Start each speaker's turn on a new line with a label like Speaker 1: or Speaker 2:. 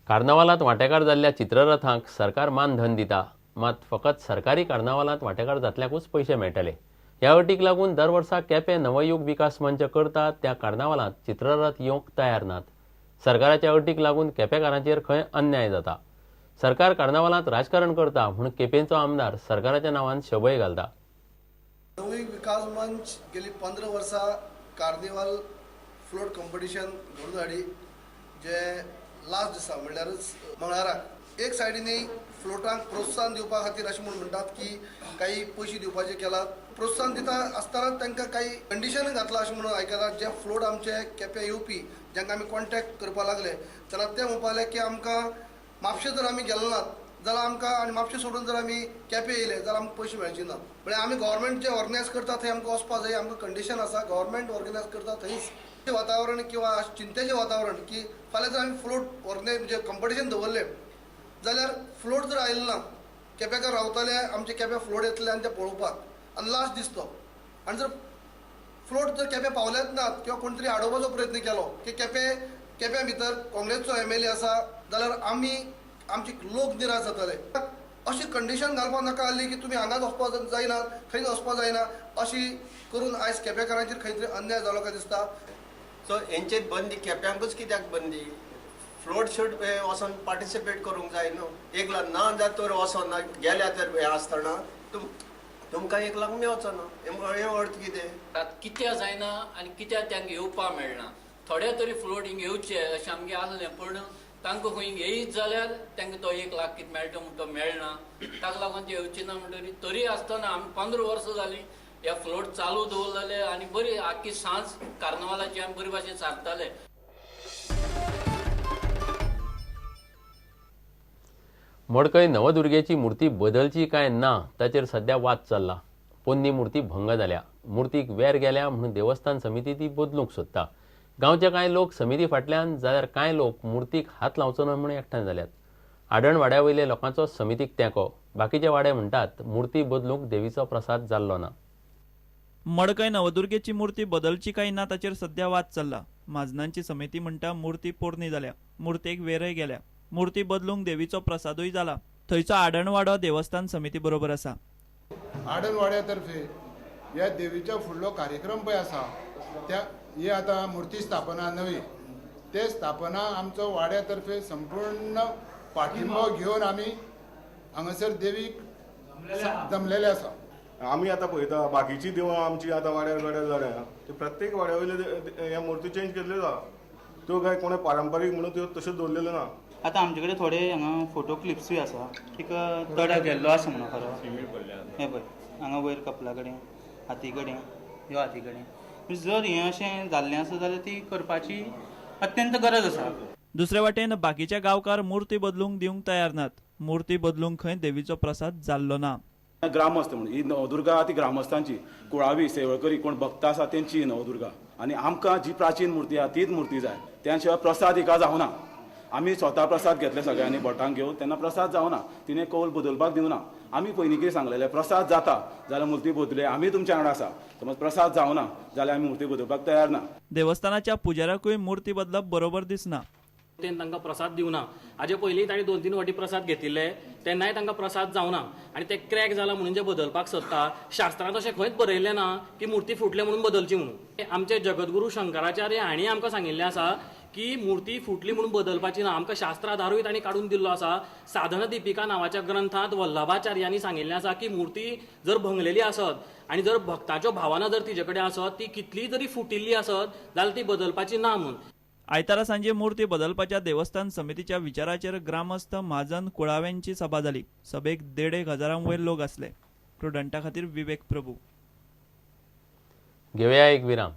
Speaker 1: कार्नावालांत वांटेकार जाल्ल्या चित्ररथांक सरकार मानधन दिता, मात फकत सरकारी कार्नावालांत वांटेकार जातल्याकूच पयशे मेळटले. ह्या अटीक लागून दर वर्सा केपें नवयुग विकास मंच करता त्या कार्नावालांत चित्ररथ येवंक तयार नात. सरकाराच्या अटीक लागून केपेंकारांचेर खंय अन्याय जाता. सरकार कार्नावालांत राजकारण करता म्हूण केपेंचो आमदार सरकाराच्या नांवान शबय घालता.
Speaker 2: नवयुग विकास मंच गेली 15 वर्सां कार्निवाल फ्लोट कॉम्पिटिशन घडून हाडी, जे लास्ट दिसा म्हणल्यारच मंगळाराक. एक सायडीनी फ्लोटांक प्रोत्साहन दिवपा खातीर अशें म्हूण म्हणटात की काही पयशे दिवपाचे केलात. प्रोत्साहन दिता आसतना तांकां काही कंडिशन घातलां अशें म्हणून आयकलां. जे फ्लोट आमचे केप्यां येवपी जांकां आमी कॉन्टेक्ट करपाक लागले जाल्यार ते म्हणपाक लागले की आमकां म्हापशें जर आमी गेले नात जाल्यार आमकां आनी म्हापशें सोडून जर आमी केपें येयले जाल्यार आमकां पयशे मेळचे नात. म्हळ्यार आमी गव्हर्मेंट जे ऑर्गनायज करता थंय आमकां वचपा जाय, आमकां कंडिशन आसा गव्हर्मेंट ऑर्गनायज करता थंयच वातावरण किंवा चिंतेचें वातावरण की फाल्यां जर आमी फ्लोट ऑर्गनायज म्हणजे कॉम्पिटिशन दवरलें जाल्यार फ्लोट जर आयलो ना, केपेंकार रावताले आमचे केपें फ्लोट येतले आनी ते पळोवपाक आनी लास्ट दिसतो आनी जर फ्लोट जर केपें पावलेच नात किंवा कोण तरी आडोवपाचो प्रयत्न केलो की केप्यां भितर काँग्रेसचो MLA आसा जाल्यार आमी आमचे लोक निराश जातले. अशी कंडिशन घालपाक नाका आसली की तुमी हांगाच वचपाक जायना, खंयच वचपाक जायना, अशी करून आयज केपेंकारांचेर खंय तरी अन्याय जालो काय दिसता.
Speaker 3: सो हेंचेर बंदी केप्यांकूच कित्याक बंदी? फ्लोट should वचोन पार्टिसिपेट करूंक जाय न्हू. 1 लाख ना जात तर वचोन ना गेल्या तर हें आसतना तुमकां 1 लाख मेळचो ना. हें अर्थ कितें?
Speaker 4: कित्याक जायना आनी कित्याक तांकां येवपाक मेळना? थोडे तरी फ्लोट हिंग येवचे अशें आमगें आसलें, पूण तांकां खंय येयत जाल्यार तांकां तो 1 लाख कितें मेळटा म्हूण तो मेळना, ताका लागून ते येवचे ना. म्हणटरी तरी आसतना आमी 15 वर्सां जालीं ह्या फ्लोट चालू दवरलेले आनी बरी आख्खी सांज कार्नावालाची आमी बरी भाशेन सारताले.
Speaker 1: मडकय नवदुर्गेची मूर्ती बदलची काय ना ताचेर सध्या वाद चल्ला. पोन्नी मूर्ती भंग जाल्या, मूर्तीक वेर गेल्या म्हणून देवस्थान समिती ती बदलूंक सोदता. गांवचे कांय लोक समिती फाटल्यान जाल्यार कांय लोक मूर्तीक हात लावचो न्हय म्हूण एकठांय जाल्यात. आडणवाड्या वयले लोकांचो समितीक तेंको, बाकीचे वाडे म्हणटात मूर्ती बदलूंक देवीचो प्रसाद जाल्लो ना.
Speaker 5: मडकय नवदुर्गेची मूर्ती बदलची काय ना ताचेर सध्या वाद चल्ला. म्हाजनांची समिती म्हणटा मूर्ती पोरणी जाल्या, मूर्तेक वेरय गेल्या, मूर्ती बदलूंक देवीचो प्रसादूय जाला. थंयचो आडणवाडो देवस्थान समिती बरोबर आसा.
Speaker 6: आडणवाड्या तर्फे ह्या देवीच्या फुडलो कार्यक्रम पळय आसा त्या ही आतां मूर्ती स्थापना नवी ते स्थापना आमचो वाड्या तर्फे संपूर्ण पाठिंबो घेवन आमी हांगासर देवीक जमलेले आसा.
Speaker 7: आमी आतां पळयता बाकीची देवळां आमची आतां वाड्यार वाड्यार जाल्या ते प्रत्येक वाड्या वयले ह्या मूर्ती चेंज केल्ल्यो आसा. त्यो काय कोणें पारंपारीक म्हणून त्यो तश्यो दवरलेल्यो ना.
Speaker 8: आतां आमचे कडेन थोडे हांगा फोटो क्लिप्सूय आसा, तिका तडा गेल्लो आसा म्हणून खरो. हें पळय हांगा वयर कपला कडेन, हाती कडेन, ह्यो हाती कडेन जर हें अशें जाल्लें आसा जाल्यार ती करपाची अत्यंत गरज आसा.
Speaker 5: दुसरे वाटेन बाकीचे गांवकार मूर्ती बदलूंक दिवंक तयार नात. मूर्ती बदलूंक खंय देवीचो प्रसाद जाल्लो ना.
Speaker 9: ग्रामस्थ म्हणून ही नवदुर्गा ती ग्रामस्थांची, कुळावी सेवळकरी कोण भक्त आसा तेंची नवदुर्गा आनी आमकां जी प्राचीन मूर्ती आसा तीच मूर्ती जाय. त्या शिवाय प्रसाद हिका जावना. आमी स्वता प्रसाद घेतले सगळ्यांनी बोटांक घेवन, तेन्ना प्रसाद जावना, तिणें कौल बदलपाक दिवना. आमी पयलीं कितें सांगलेलें, प्रसाद जाता जाल्यार मूर्ती बदलुया, आमी तुमच्या वांगडा आसा. समज प्रसाद जावना जाल्यार आमी मूर्ती बदलपाक तयार ना.
Speaker 5: देवस्थानाच्या पुजाऱ्याकूय मूर्ती बदलप बरोबर दिसना.
Speaker 10: तांकां प्रसाद दिवना. हाजे पयलीं तांणी 2-3 वाटी प्रसाद घेतिल्ले, तेन्नाय तांकां प्रसाद जावना आनी ते क्रॅक जाला म्हणून जे बदलपाक सोदता. शास्त्रांत अशें खंयच बरयल्लें ना की मूर्ती फुटले म्हणून बदलची म्हणून. आमचे जगद्गुरू शंकराचार्य हांणी आमकां सांगिल्लें आसा की मूर्ती फुटली म्हणून बदलपाची ना. आमकां शास्त्राधारूय तांणी काडून दिल्लो आसा. साधन दीपिका नांवाच्या ग्रंथांत वल्लभाचार्यांनी सांगिल्लें आसा की मूर्ती जर भंगलेली आसत आनी जर भक्ताच्यो भावना जर तिजे कडेन आसत, ती कितलीय जरी फुटिल्ली आसत जाल्यार ती बदलपाची ना म्हणून.
Speaker 5: आयतारा सांजे मूर्ती बदलपाच्या देवस्थान समितीच्या विचाराचेर ग्रामस्थ, म्हाजन, कुळाव्यांची सभा जाली. सभेक 1,500 वयर लोक आसले. प्रुडंटा खातीर विवेक प्रभू.
Speaker 1: घेवया एक विराम.